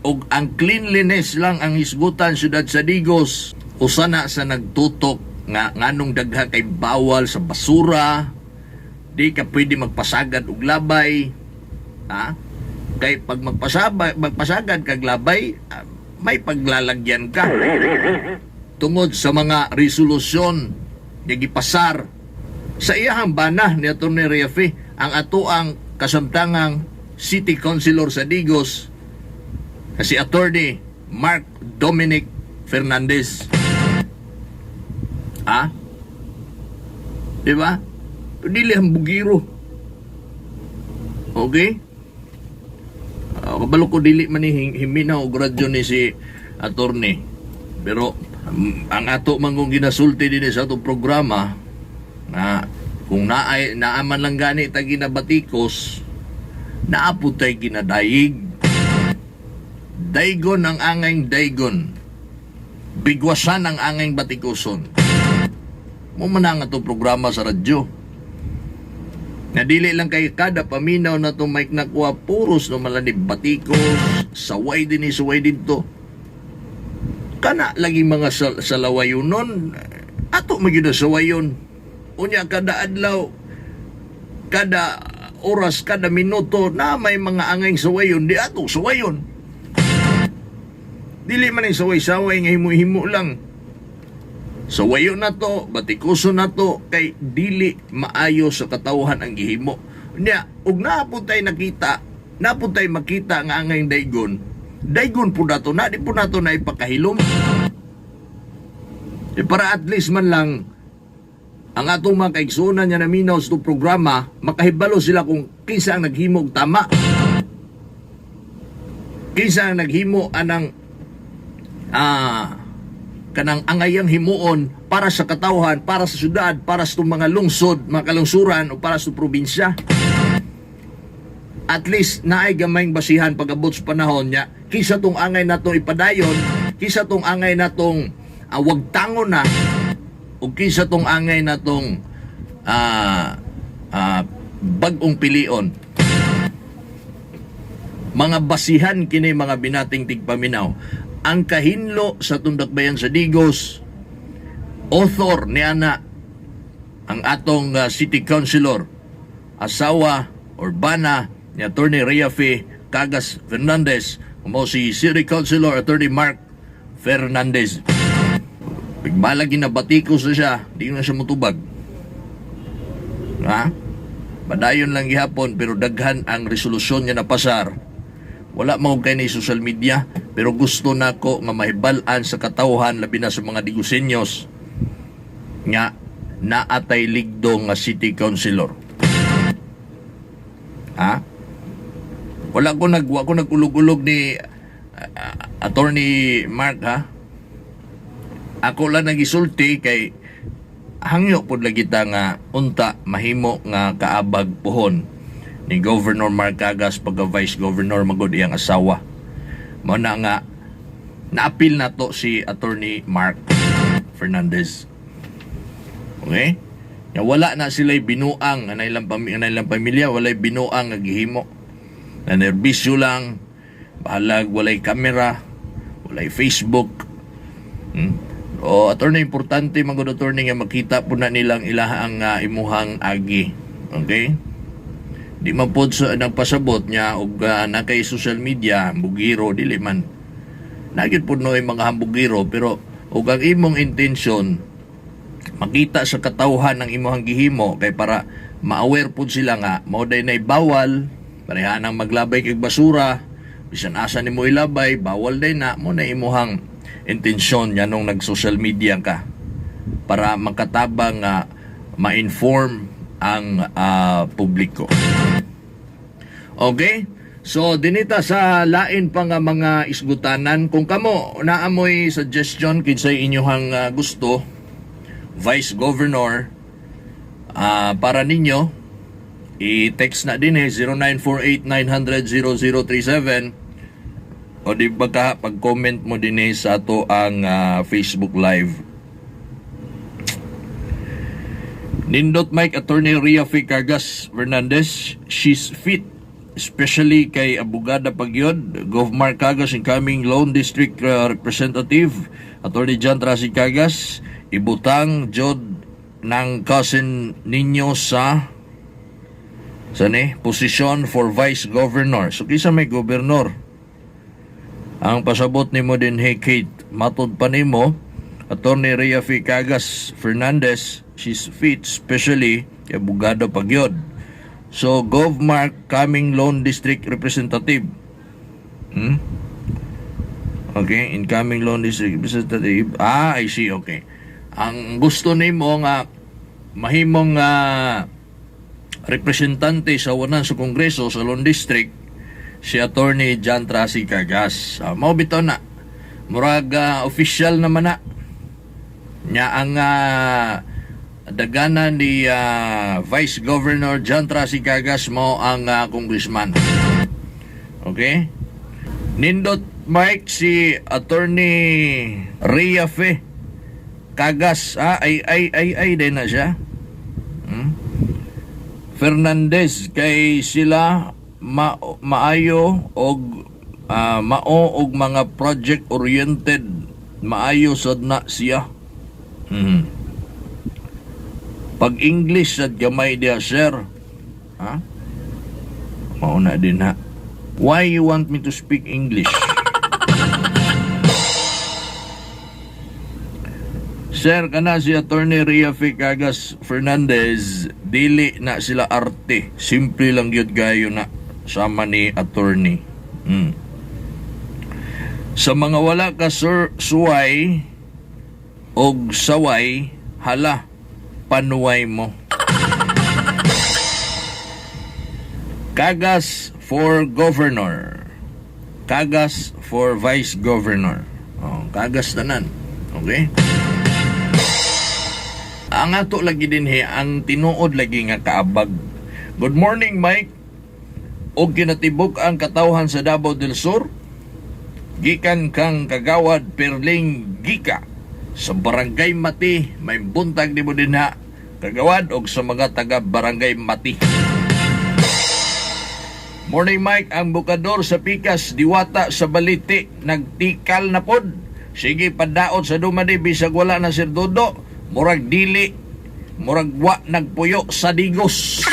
Og ang cleanliness lang ang hisgutan syudad sa Digos, usa na sa nagtutok nga nganong daghan kay bawal sa basura, di ka pwede magpasagad og labay, ha? Kay pag magpasagad kag labay, may paglalagyan ka. Tungod sa mga resolusyon nga gipasar sa iyahang bana ni Atty. Ria Fe, ang atoang kasamtangang City Councilor sa Digos na si Attorney Mark Dominic Fernandez. Ha? Di ba? Dili hambugiro. Okay? Kabalo ko dili man ni himinaw og radyo ni si attorney. Pero ang ato man kung ginasulti din sa atong programa na kung naay naaman lang gani ta ginabatikos, naa pud tay ginadayig. Daygon ang angayng daygon. Bigwasan ang angayng batikuson. Mao man ang atong programa sa radyo. Nga dili lang kay kada paminaw na itong mic na kuha, puros no ni batikos, saway din ni suway didto. Kana lagi mga salawayonon, ato magyud ang sawayon. Unya kada adlaw, kada oras, kada minuto na may mga angayng sawayon, di ato sawayon. Dili man ang saway-saway nga himo-himo lang. Sawayon na to, batikuso na to, kay dili maayo sa katawhan ang gihimo. Nya, ug naa pud tay nakita, naa pud tay makita nga angayng daygon, daygon po nato na, di po nato na ipakahilom. Di para at least man lang, ang atong mga kaigsunan nga naminaw sa itong programa, makahibalo sila kung kinsa ang naghimo og tama. Kinsa ang naghimo anang kanang angayang himuon para sa katawhan, para sa syudad, para sa itong mga lungsod, mga kalungsuran o para sa probinsya. At least naay gamayng basihan pag-abot sa panahon niya, kinsa tong angay natong ipadayon, kinsa tong angay natong wagtangon na, o kinsa tong angay natong bag-ong pilion. Mga basihan kini, mga binating tigpaminaw. Ang kahinlo sa Tundakbayan sa Digos, author ni ana ang atong city councilor, asawa or bana ni Attorney Ria Fe Cagas Fernandez, mao si City Councilor Attorney Mark Fernandez. Pigmalagi na batikos na siya, di na siya mutubag. Ha? Padayon lang gihapon, pero daghan ang resolusyon nga napasar. Wala man kay ni social media, pero gusto nako nga mahibal-an sa katawhan, labi na sa mga Digusenyos, nga naatay ligdo nga city councilor. Ha? Wala ko nagulog-ulog ni Attorney Mark, ha. Ako lang nagisulti kay hangyo pod lagi ta nga unta mahimo nga kaabag puhon ni Governor Mark Cagas pagka Vice Governor magod iyang asawa. Mao na nga naapil na to si Attorney Mark Fernandez. Okay? Nga wala na sila'y binuang nga ilang pamilya, walay binuang nga gihimo. Na nerbisyo lang, bahalag walay kamera, walay Facebook. O attorney, importante man gud, attorney, nga makita po na nilang ilahang imuhang agi. Okay? Di man pod sa nagpasabot niya og na kay social media hambugiro, dili man. Nagyud pod noy mga hambugiro, pero og ang imong intention makita sa katawhan ang imong gihimo kay para ma-aware pod sila nga mao day nay bawal, pareha nang maglabay kag basura, bisan asa nimo ilabay, bawal day na. Mo na imuhang intensyon niya nung nag-social media ka para makatabang nga ma-inform ang publiko. Okay? So, dinita sa lain pa nga mga isgutanan, kung kamo naamoy suggestion kinsay inyuhang gusto Vice Governor para ninyo, i-text na din eh 0948-900-0037 o di ba ka pag-comment mo din eh sa ato ang Facebook Live. Nindot Mike, Attorney Ria F. Cargas Fernandez, she's fit Especially kay abogada pagyod, Gov Mark Cagas, incoming Lone District Representative, Attorney John Trasi Cagas, ibutang jod ng cousin ninyo sa ni posisyon for vice governor. So kinsa may gobernador? Ang pasabot nimo dinhi, Kate, matod pa nimo, Attorney Rhea F. Cagas Fernandez, she's fit, especially kay abogado pagyod. So, Gov Mark, coming Lone District Representative. Okay, incoming Lone District Representative. Ah, I see, okay. Ang gusto nimo nga mahimong representante sa wanan sa Kongreso sa Lone District si Attorney John Trasi Cagas. Mao bitaw na. Murag official naman na. Nya ang daganan ni Vice Governor John Trasi Cagas mo ang congressman. Okay? Nindot, Mike, si Attorney Rhea Fe Cagas, ay ay ay ay din na siya. Fernandez kay sila maayo og mao og mga project oriented, maayo sad na siya. Pag English sad gamay diya, sir. Ha? Mao na din ha. Why you want me to speak English? Sir, kana si Attorney Rhea F. Cagas Fernandez, dili na sila arte. Simple lang gyud kayo na sama ni attorney. Sa mga wala ka sir, suway og saway, hala, panuway mo. Cagas for governor. Cagas for vice governor. Oh, Cagas tanan. Okay? Ang ato lagi dinhi ang tinuod lagi nga kaabag. Good morning, Mike. Og kinatibuk ang katawhan sa Davao del Sur. Gikan kang Kagawad Perling Gika sa Barangay Mati, may buntag nimo dinha, Kagawad, og sa mga taga Barangay Mati. Morning, Mike, ang bukador sa pikas diwata sa baliti nagtikal na pod. Sige padaot sa dumadi bisag wala na Sir Dodo, murag dili, murag wa nagpuyo sa Digos.